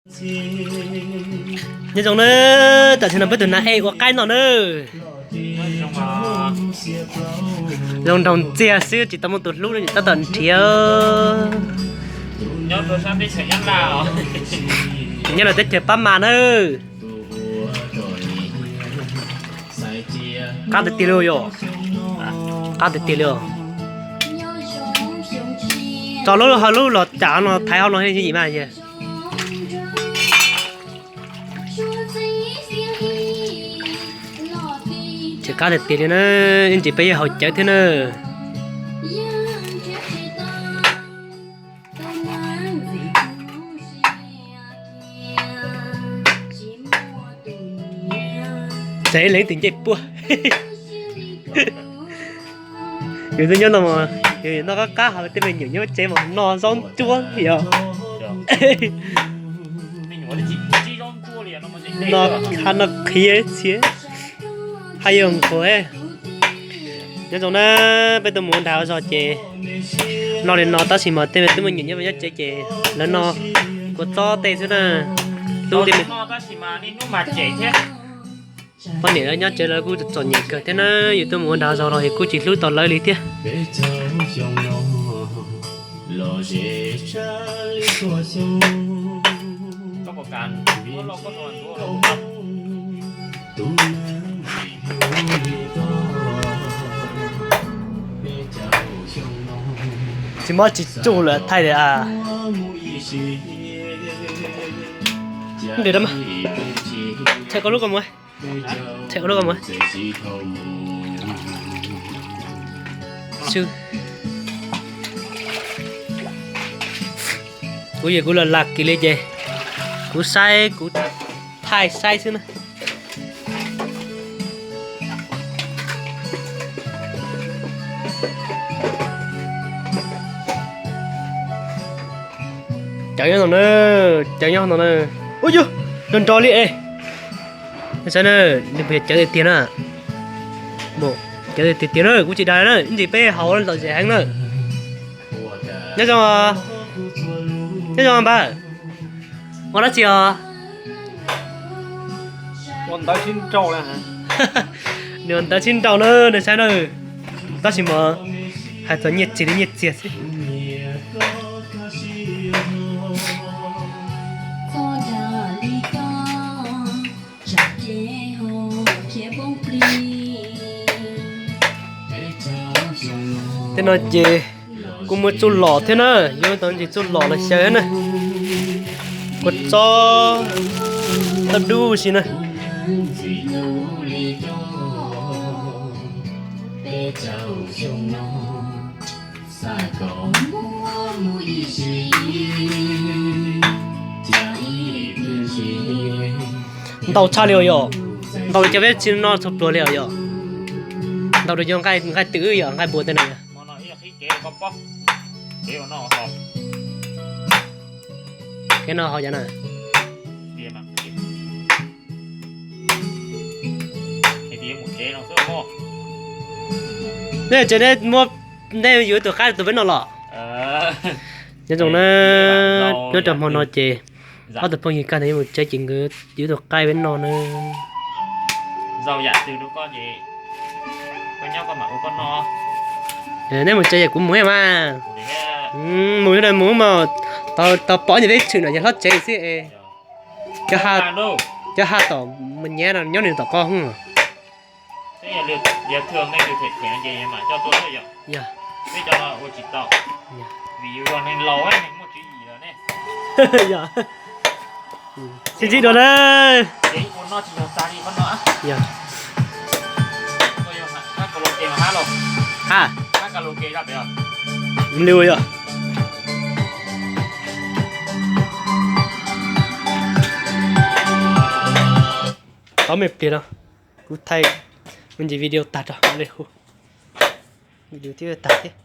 Nyob zoo na, tam sim no peb tus nas ej ua qaib no na. Zoo nraug ntxiag xwb, tsis tau muaj tus hlub no tab tom nrhiav. Nyob rau teb chaws pab mas na. Qab tiag tiag li yom. Qab tiag tiag li os. Tso lub hauv lub los cas no thaiv hauv no yim mas. Tsis qab tiag tiag li na, ib ntsis peb yuav haus cawv thiab na. Tsev leej twg ncej puab. Yus twb nyob no, yus noj qab qab hauv tej me nyuam nyob tsev mas no zaub ntsuab yom. No qha no qhiav txhiav, haj yam nquag. Nyob zoo na, peb tuaj mus ua nrag ua zog ces noj li no tab sis mas tej me tub me nyuam nyob nyob tsev ces lawv no kua txob tej xwb na. Hlub tej me poj niam lawv nyob tsev lawv kuj txom nyem kawg thiab na, yus tuaj mus ua nrag ua zog los yus kuj tsis hlub tau lawv li thiab. Tsis mob tsis tsuj lawm thaij li a. Thaij koj lub koj mus. Thaij koj lub koj mus. Kuv yog kuv los lag kis li ces kuv saib kuv thaij saib xwb na. Cawv nyob no na, cawv nyob no na. Ua yog nrov nrov li es. Saib na, nws puas yog cawv tiag tiag na. Cawv tiag tiag na, kuv tsis dag na, ib ntsis peb haus lom zem heev na. Nyob zoo, nyob zoo npawg. Ua dab tsi os? Nws ua ntawv sib nrau na, nws saib na. Tab sis mas hais txog nyiaj txiag li nyiaj txiag xwb. Tej no ces kuj muaj txuj lom thiab na, yuav tau ntsis txuj lom los xyaw na. Kua txob tau dub si na. Ntau tshaj li os yom. Ntau li cov peb tsis noj txhua pluag li os yom. Ntau li cov nqaij twm yom, nqaij npua tej no yom. Kev no haus cas na? Nej tsev nej muab, nej yuav tus qaib tus peb noj los? Nyob zoo na, nyob rau hmo no ces ob tug phooj ywg kaj ntawd yuav mus tsev ces nkawd yuav tus qaib peb noj na. Nej mus tsev ces kuv mus mas. Mus mus mas, tau pom ces peb tshwm no ces hlob tsev xwb es. Cov ha tom mus nyiav no nyob nws tom qoj hwj. Sib ntsib dua na. Ha, li yog ob me pliag no kuv thaij me ntsis video tag rau li hu, video thiab tag thiab.